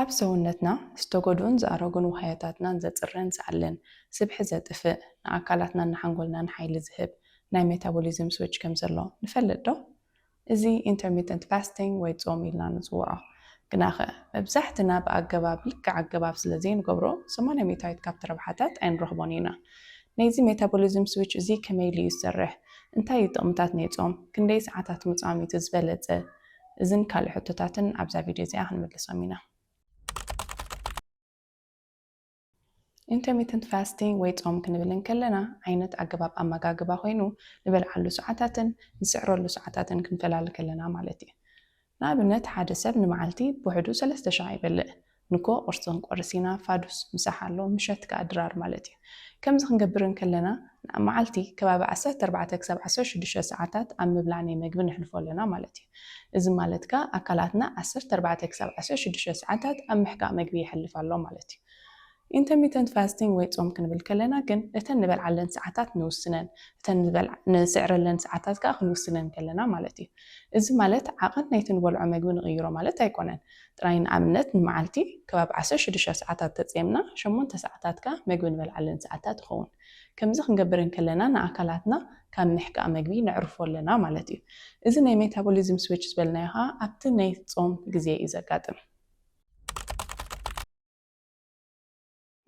ኣብ ሰውነትና ዝተጎድኡን ዝኣረጉን ውሃዮታትናን ዘጽርን ዝኣልን፣ ስብሒ ዘጥፍእ፣ ንኣካላትናን ንሓንጎልናን ሓይሊ ዝህብ ናይ ሜታቦሊዝም ስዊች ከም ዘሎ ንፈልጥ ዶ? እዚ ኢንተርሚተንት ፋስቲንግ ወይ ጾም ኢልና ንጽውዖ። ግናኸ መብዛሕትና ብኣገባብ ልክዕ ኣገባብ ስለ ዘይንገብሮ፣ ሰማንያ ሚእታዊት ካብቲ ረብሓታት ኣይንረኽቦን ኢና። ናይዚ ሜታቦሊዝም ስዊች እዚ ከመይ ኢሉ እዩ ዝሰርሕ? እንታይ እዩ ጥቕምታት ናይ ጾም? ክንደይ ሰዓታት ምጻም እዩ እቲ ዝበለጸ? እዝን ካልእ ሕቶታትን ኣብዛ ቪድዮ እዚኣ ክንምልሶም ኢና። ኢንተርሚተንት ፋስቲንግ ወይ ጾም ክንብል እንከለና ዓይነት ኣገባብ ኣመጋግባ ኮይኑ፣ ንበልዓሉ ሰዓታትን ንስዕረሉ ሰዓታትን ክንፈላሊ ከለና ማለት እዩ። ንኣብነት ሓደ ሰብ ንመዓልቲ ብውሕዱ ሰለስተ ሻዕ ይበልዕ። ንግሆ ቁርሲ ክንቆርስ ኢና፣ ፋዱስ ምሳሕ ኣሎ፣ ምሸት ከኣ ድራር ማለት እዩ። ከምዚ ክንገብር እንከለና ኣብ መዓልቲ ከባቢ ዓሰርተ ኣርባዕተ ክሳብ ዓሰርተ ሽዱሽተ ሰዓታት ኣብ ምብላዕ ናይ መግቢ ነሕልፎ ኣለና ማለት እዩ። እዚ ማለት ከኣ ኣካላትና ዓሰርተ ኣርባዕተ ክሳብ ዓሰርተ ሽዱሽተ ሰዓታት ኣብ ምሕቃቕ መግቢ የሕልፍ ኣሎ ማለት እዩ። ኢንተርሚተንት ፋስቲንግ ወይ ጾም ክንብል ከለና ግን እተን ንበልዓለን ሰዓታት ንውስነን፣ እተን ንበልዓ-፣ ንስዕረለን ሰዓታት ከኣ ክንውስነን ከለና ማለት እዩ። እዚ ማለት ዓቐን ናይቲ ንበልዖ መግቢ ንቕይሮ ማለት ኣይኮነን። ጥራይ ንኣብነት ንመዓልቲ ከባቢ ዓሰርተ ሽዱሽተ ሰዓታት ተጼምና፣ ሸሞንተ ሰዓታት ከኣ መግቢ ንበልዓለን ሰዓታት ይኸውን። ከምዚ ክንገብር እንከለና ንኣካላትና ካብ ምሕቃቕ መግቢ ነዕርፎ ኣለና ማለት እዩ። እዚ ናይ ሜታቦሊዝም ስዊች ዝበልናዮ ከኣ ኣብቲ ናይ ጾም ግዜ እዩ ዘጋጥም።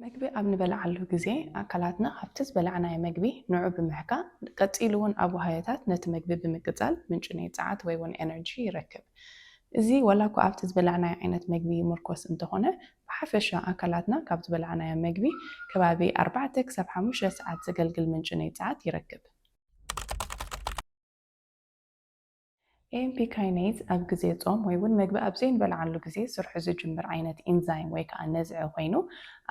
መግቢ ኣብ ንበልዓሉ ግዜ ኣካላትና ካብቲ ዝበላዕናዮ መግቢ ንዑ ብምሕቃቕ፣ ቀጺሉ እውን ኣብ ውሃዮታት ነቲ መግቢ ብምቅጻል ምንጪ ናይ ጸዓት ወይ እውን ኤነርጂ ይረክብ። እዚ ዋላ እኳ ኣብቲ ዝበላዕናዮ ዓይነት መግቢ ይምርኮስ እንተኾነ፣ ብሓፈሻ ኣካላትና ካብ ዝበላዕናዮ መግቢ ከባቢ ኣርባዕተ ክሳብ ሓሙሽተ ሰዓት ዘገልግል ምንጪ ናይ ጸዓት ይረክብ። ኤ ኤም ፒ ካይኔዝ ኣብ ግዜ ጾም ወይ እውን መግቢ ኣብ ዘይንበልዓሉ ግዜ ስርሑ ዝጅምር ዓይነት ኢንዛይም ወይ ከኣ ነዝዐ ኮይኑ፣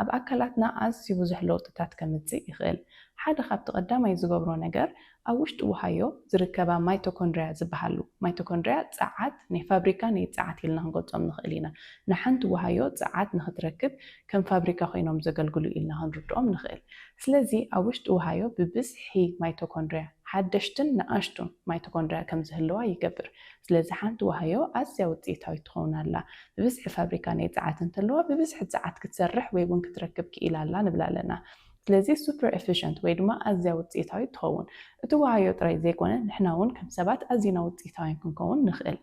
ኣብ ኣካላትና ኣዝዩ ብዙሕ ለውጥታት ከምጽእ ይኽእል። ሓደ ካብቲ ቀዳማይ ዝገብሮ ነገር፣ ኣብ ውሽጢ ውሃዮ ዝርከባ ማይቶኮንድሪያ ዝበሃሉ፣ ማይቶኮንድሪያ ጸዓት፣ ናይ ፋብሪካ ናይ ጸዓት ኢልና ክንገልጾም ንኽእል ኢና። ንሓንቲ ውሃዮ ጸዓት ንኽትረክብ ከም ፋብሪካ ኮይኖም ዘገልግሉ ኢልና ክንርድኦም ንኽእል። ስለዚ ኣብ ውሽጢ ውሃዮ ብብዝሒ ማይቶኮንድሪያ፣ ሓደሽትን ንኣሽቱን ማይቶኮንድሪያ ከም ዝህልዋ ይገብር። ስለዚ ሓንቲ ውሃዮ ኣዝያ ውጽኢታዊት ትኸውን ኣላ። ብብዝሒ ፋብሪካ ናይ ጸዓት እንተለዋ፣ ብብዝሒ ጸዓት ክትሰርሕ ወይ እውን ክትረክብ ክኢላ ኣላ ንብል ኣለና። ስለዚ ሱፐር ኤፊሽንት ወይ ድማ ኣዝያ ውጽኢታዊት ትኸውን። እቲ ውሃዮ ጥራይ ዘይኮነ፣ ንሕና እውን ከም ሰባት ኣዚና ውጽኢታውያን ክንከውን ንኽእል።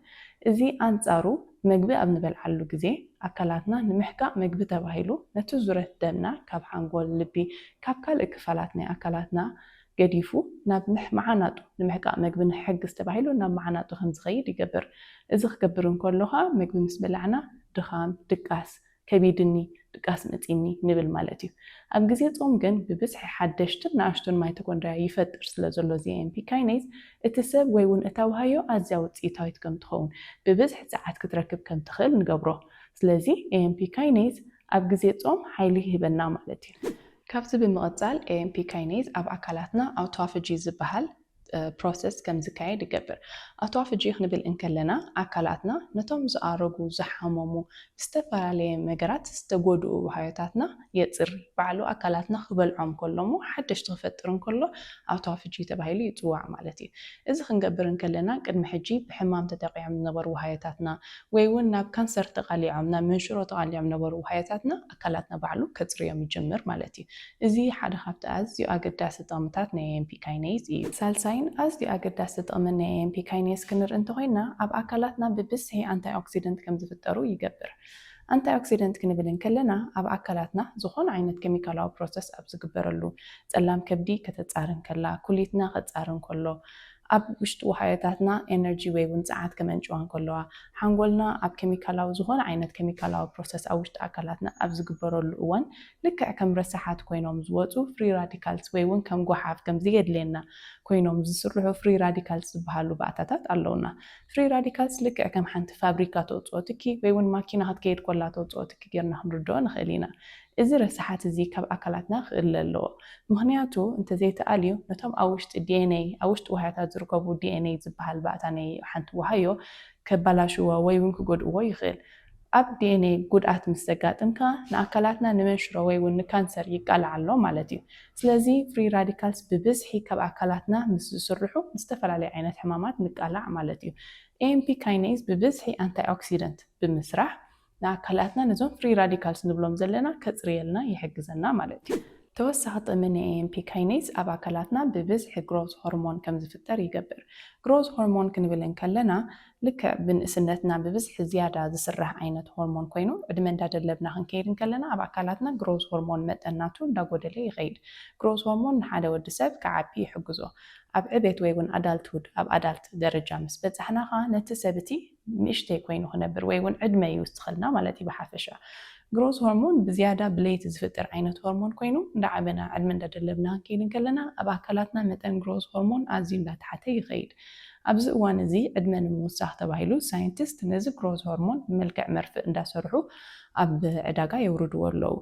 እዚ ኣንጻሩ፣ መግቢ ኣብ ንበልዓሉ ግዜ፣ ኣካላትና ንምሕቃቕ መግቢ ተባሂሉ ነቲ ዙረት ደምና ካብ ሓንጎል፣ ልቢ፣ ካብ ካልእ ክፋላት ናይ ኣካላትና ገዲፉ ናብ ምሕ-፣ መዓናጡ፣ ንምሕቃቕ መግቢ ንክሕግዝ ተባሂሉ ናብ መዓናጡ ከም ዝኸይድ ይገብር። እዚ ክገብር እንከሎ ኸኣ መግቢ ምስ በላዕና ድኻም፣ ድቃስ ከቢድኒ፣ ድቃስ መጺኒ ንብል ማለት እዩ። ኣብ ግዜ ጾም ግን ብብዝሒ ሓደሽትን ንኣሽቱን ማይቶኮንድሪያ ይፈጥር ስለ ዘሎ እዚ ኤ ኤም ፒ ካይኔዝ፣ እቲ ሰብ ወይ እውን እታ ውሃዮ ኣዝያ ውጽኢታዊት ከም ትኸውን፣ ብብዝሒ ጸዓት ክትረክብ ከም ትኽእል ንገብሮ። ስለዚ ኤ ኤም ፒ ካይኔዝ ኣብ ግዜ ጾም ሓይሊ ይህበና ማለት እዩ። ካብዚ ብምቕጻል ኤ ኤም ፒ ካይኔዝ ኣብ ኣካላትና ኣውቶፋጂ ዝበሃል እ፣ ፕሮሰስ ከም ዝካየድ ይገብር። ኣውቶፋጂ ክንብል እንከለና ኣካላትና ነቶም ዝኣረጉ፣ ዝሓመሙ፣ ብዝተፈላለየ ነገራት ዝተጎድኡ ውሃዮታትና የጽሪ። ባዕሉ ኣካላትና ክበልዖም ከሎ እሞ ሓደሽቲ ክፈጥር እንከሎ ኣውቶፋጂ ተባሂሉ ይጽዋዕ ማለት እዩ። እዚ ክንገብር እንከለና ቅድሚ ሕጂ ብሕማም ተጠቂዖም ዝነበሩ ውሃዮታትና ወይ እውን ናብ ካንሰር ተቓሊዖም፣ ናብ መንሽሮ ተቓሊዖም ዝነበሩ ውሃዮታትና ኣካላትና ባዕሉ ከጽርዮም ይጅምር ማለት እዩ። እዚ ሓደ ካብቲ ኣዝዩ ኣገዳሲ ጥቕምታት ናይ ኤ ኤም ፒ ካይኔዝ እዩ። ሳልሳይን ኣዝዩ ኣገዳሲ ጥቕሚ ናይ ኤ ኤም ፒ ካይኔዝ ክንርኢ እንተኾይና፣ ኣብ ኣካላትና ብብዝሒ ኣንታይ ኦክሲደንት ከም ዝፍጠሩ ይገብር። ኣንታይ ኦክሲደንት ክንብል እንከለና፣ ኣብ ኣካላትና ዝኾነ ዓይነት ኬሚካላዊ ፕሮሰስ ኣብ ዝግበረሉ፣ ጸላም ከብዲ ከተጻሪ እንከላ፣ ኩሊትና ከጻሪ እንከሎ፣ ኣብ ውሽጢ ውሃዮታትና ኤነርጂ ወይ እውን ጸዓት ከመንጭዋ እንከለዋ፣ ሓንጎልና ኣብ ኬሚካላዊ፣ ዝኾነ ዓይነት ኬሚካላዊ ፕሮሰስ ኣብ ውሽጢ ኣካላትና ኣብ ዝግበረሉ እዋን፣ ልክዕ ከም ረሳሓት ኮይኖም ዝወጹ ፍሪ ራዲካልስ ወይ እውን ከም ጓሓፍ፣ ከም ዘየድልየና ኮይኖም ዝስርሑ ፍሪ ራዲካልስ ዝበሃሉ ባእታታት ኣለውና። ፍሪ ራዲካልስ ልክዕ ከም ሓንቲ ፋብሪካ ተውጽኦ ትኪ ወይ እውን ማኪና ክትከይድ ከላ ተውጽኦ ትኪ ጌርና ክንርድኦ ንኽእል ኢና። እዚ ረሳሓት እዚ ካብ ኣካላትና ክእለ ኣለዎ። ምኽንያቱ እንተዘይተኣልዩ ነቶም ኣብ ውሽጢ ዲ ኤን ኤ፣ ኣብ ውሽጢ ውሃያታት ዝርከቡ ዲ ኤን ኤ ዝበሃል ባእታ ናይ ሓንቲ ውሃዮ ከባላሽዎ ወይ እውን ክጎድእዎ ይኽእል። ኣብ ዲ ኤን ኤ ጉድኣት ምስ ዘጋጥም ከኣ ንኣካላትና ንመንሽሮ ወይ እውን ንካንሰር ይቃላዕ ኣሎ ማለት እዩ። ስለዚ ፍሪ ራዲካልስ ብብዝሒ ካብ ኣካላትና ምስ ዝስርሑ ንዝተፈላለየ ዓይነት ሕማማት ንቃላዕ ማለት እዩ። ኤ ኤም ፒ ካይኔዝ ብብዝሒ ኣንታይ ኦክሲደንት ብምስራሕ ንኣካላትና ነዞም ፍሪ ራዲካልስ ንብሎም ዘለና ከጽርየልና ይሕግዘና ማለት እዩ። ተወሳኺ ጥቕሚ ናይ ኤ ኤም ፒ ካይኔዝ ኣብ ኣካላትና ብብዝሒ ግሮዝ ሆርሞን ከም ዝፍጠር ይገብር። ግሮዝ ሆርሞን ክንብል እንከለና ልክዕ ብንእስነትና ብብዝሒ ዝያዳ ዝስራሕ ዓይነት ሆርሞን ኮይኑ ዕድመ እንዳደለብና ክንከይድ እንከለና ኣብ ኣካላትና ግሮዝ ሆርሞን መጠን ናቱ እንዳጎደለ ይኸይድ። ግሮዝ ሆርሞን ንሓደ ወዲ ሰብ ክዓቢ ይሕግዞ። ኣብ ዕቤት ወይ እውን ኣዳልትሁድ ኣብ ኣዳልት ደረጃ ምስ በጻሕና ኸዓ ነቲ ሰብ እቲ ንእሽተይ ኮይኑ ክነብር ወይ እውን ዕድመ ይውስኸልና ማለት እዩ ብሓፈሻ። ግሮዝ ሆርሞን ብዝያዳ ብለይቲ ዝፍጠር ዓይነት ሆርሞን ኮይኑ እንዳዓበና ዕድመ እንዳደለብና ክንከይድ እንከለና ኣብ ኣካላትና መጠን ግሮዝ ሆርሞን ኣዝዩ እንዳተሓተ ይኸይድ። ኣብዚ እዋን እዚ ዕድመ ንምውሳኽ ተባሂሉ ሳይንቲስት ነዚ ግሮዝ ሆርሞን ብመልክዕ መርፍእ እንዳሰርሑ ኣብ ዕዳጋ የውርድዎ ኣለዉ።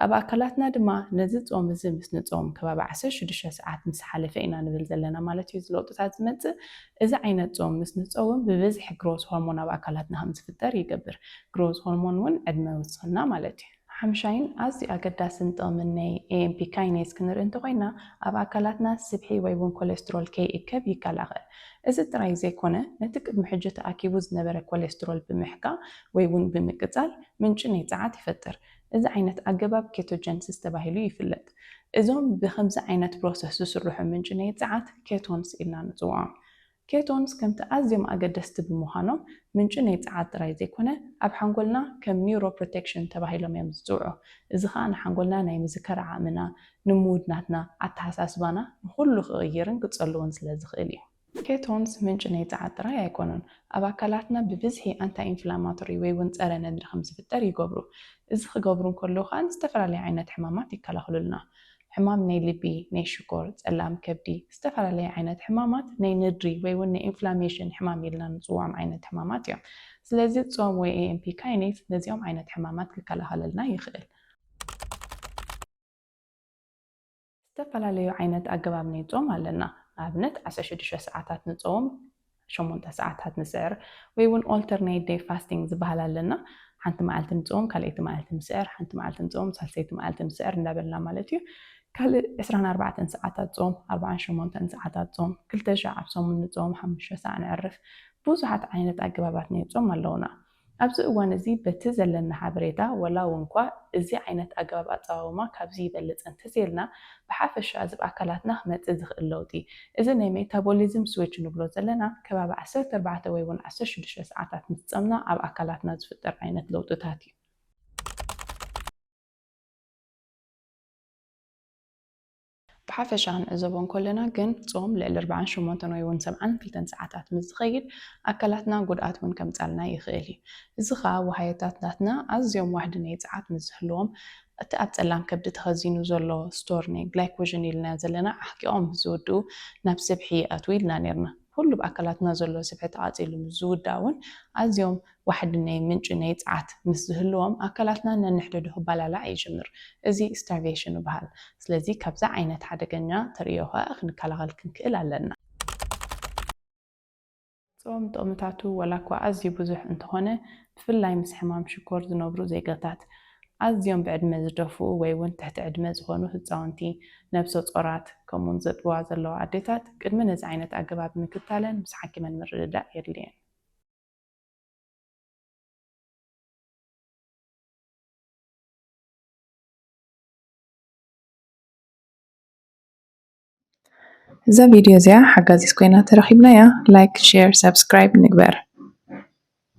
ኣብ ኣካላትና ድማ ነዚ ጾም እዚ ምስ ንጾም ከባቢ ዓሰርተ ሽዱሽተ ሰዓት ምስ ሓለፈ ኢና ንብል ዘለና ማለት እዩ። እዚ ለውጥታት ዝመጽእ እዚ ዓይነት ጾም ምስ ንጸውም ብብዝሒ ግሮዝ ሆርሞን ኣብ ኣካላትና ከም ዝፍጠር ይገብር። ግሮዝ ሆርሞን እውን ዕድመ ይውስኸልና ማለት እዩ። ሓምሻይን ኣዝዩ ኣገዳስን ጥቕምን ናይ ኤ ኤም ፒ ካይኔዝ ክንርኢ እንተኾይና ኣብ ኣካላትና ስብሒ ወይ እውን ኮሌስትሮል ከይእከብ ይከላኸል። እዚ ጥራይ ዘይኮነ ነቲ ቅድሚ ሕጂ ተኣኪቡ ዝነበረ ኮሌስትሮል ብምሕካእ ወይ እውን ብምቅጻል ምንጪ ናይ ጸዓት ይፈጥር። እዚ ዓይነት ኣገባብ ኬቶጀንሲስ ተባሂሉ ይፍለጥ። እዞም ብከምዚ ዓይነት ፕሮሰስ ዝስርሑ ምንጪ ናይ ጸዓት ኬቶንስ ኢልና ንጽውዖም። ኬቶንስ ከምቲ ኣዝዮም ኣገደስቲ ብምዃኖም ምንጪ ናይ ጸዓት ጥራይ ዘይኮነ ኣብ ሓንጎልና ከም ኒውሮ ፕሮቴክሽን ተባሂሎም እዮም ዝጽውዑ። እዚ ኸኣ ንሓንጎልና ናይ ምዝከር ዓቕምና፣ ንምውድ ናትና ኣተሓሳስባና ንኹሉ ክቕይርን ክጸልውን ስለ ዝኽእል እዩ። ኬቶንስ ምንጪ ናይ ጸዓት ጥራይ ኣይኮኑን። ኣብ ኣካላትና ብብዝሒ ኣንታይ ኢንፍላማቶሪ ወይ እውን ጸረ ነድሪ ከም ዝፍጠር ይገብሩ። እዚ ክገብሩ እንከለዉ ከኣ ንዝተፈላለየ ዓይነት ሕማማት ይከላኸሉልና። ሕማም ናይ ልቢ፣ ናይ ሽኮር፣ ጸላም ከብዲ፣ ዝተፈላለየ ዓይነት ሕማማት ናይ ነድሪ ወይ እውን ናይ ኢንፍላሜሽን ሕማም ኢልና ንጽውዖም ዓይነት ሕማማት እዮም። ስለዚ ጾም ወይ ኤ ኤም ፒ ካይኔዝ ነዚኦም ዓይነት ሕማማት ክከላኸለልና ይኽእል። ዝተፈላለዩ ዓይነት ኣገባብ ናይ ጾም ኣለና። ንኣብነት ዓሰርተ ሽዱሽተ ሰዓታት ንጾም፣ ሸሞንተ ሰዓታት ንስዕር ወይ እውን ኦልተርኔት ዴይ ፋስቲንግ ዝበሃል ኣለና። ሓንቲ መዓልቲ ንጾም፣ ካልኣይቲ መዓልቲ ንስዕር፣ ሓንቲ መዓልቲ ንጾም፣ ሳልሰይቲ መዓልቲ ንስዕር እንዳበልና ማለት እዩ። ካልእ ዕስራን ኣርባዕተን ሰዓታት ጾም፣ ኣርባዓን ሸሞንተን ሰዓታት ጾም፣ ክልተ ሻዕ ኣብ ሰሙን ንጾም፣ ሓሙሽተ ሳዕ ንዕርፍ። ብዙሓት ዓይነት ኣገባባት ናይ ጾም ኣለውና። ኣብዚ እዋን እዚ በቲ ዘለና ሓበሬታ ወላ እውን እኳ እዚ ዓይነት ኣገባብ ኣጸዋውማ ካብዚ ይበልጽ እንተዘይልና ብሓፈሻ እዚ ኣብ ኣካላትና ክመጽእ ዝኽእል ለውጢ እዚ ናይ ሜታቦሊዝም ስዊች ንብሎ ዘለና ከባቢ ዓሰርተ ኣርባዕተ ወይ እውን ዓሰርተ ሽዱሽተ ሰዓታት ምስ ጸምና ኣብ ኣካላትና ዝፍጠር ዓይነት ለውጥታት እዩ። ብሓፈሻ ክንዕዘቦ እንከለና ግን ጾም ልዕሊ ኣርባዓን ሸሞንተን ወይ እውን ሰብዓን ክልተን ሰዓታት ምስ ዝኸይድ ኣካላትና ጉድኣት እውን ከምጻልና ይኽእል እዩ። እዚ ኸኣ ወሃየታት ናትና ኣዝዮም ዋሕዲ ናይ ጸዓት ምስ ዝህልዎም እቲ ኣብ ጸላም ከብዲ ተኸዚኑ ዘሎ ስቶር ናይ ግላይኮጅን ኢልና ዘለና ኣሕቂቖም ምስ ዝውድኡ ናብ ስብሒ ይኣትዉ ኢልና ኔርና። ኩሉ ብኣካላትና ዘሎ ስብሒ ተቓጺሉ ምስ ዝውዳእ እውን ኣዝዮም ዋሕዲ ናይ ምንጪ ናይ ጸዓት ምስ ዝህልዎም ኣካላትና ነንሕድሕዱ ክባላላዕ ይጅምር። እዚ ስታርቬሽን ይበሃል። ስለዚ ካብዚ ዓይነት ሓደገኛ ተርእዮ ከኣ ክንከላኸል ክንክእል ኣለና። ጾም ጥቕምታቱ ዋላ እኳ ኣዝዩ ብዙሕ እንተኾነ ብፍላይ ምስ ሕማም ሽኮር ዝነብሩ ዜጋታት ኣዝዮም ብዕድመ ዝደፍኡ ወይ እውን ትሕቲ ዕድመ ዝኾኑ ህጻውንቲ፣ ነብሰ ጾራት ከምኡውን ዘጥብዋ ዘለዋ ኣዴታት ቅድሚ ነዚ ዓይነት ኣገባብ ምክታለን ምስ ሓኪመን ምርድዳእ የድልየን። እዛ ቪድዮ እዚኣ ሓጋዚት ኮይና ተረኺብናያ ላይክ ሼር ሳብስክራይብ ንግበር።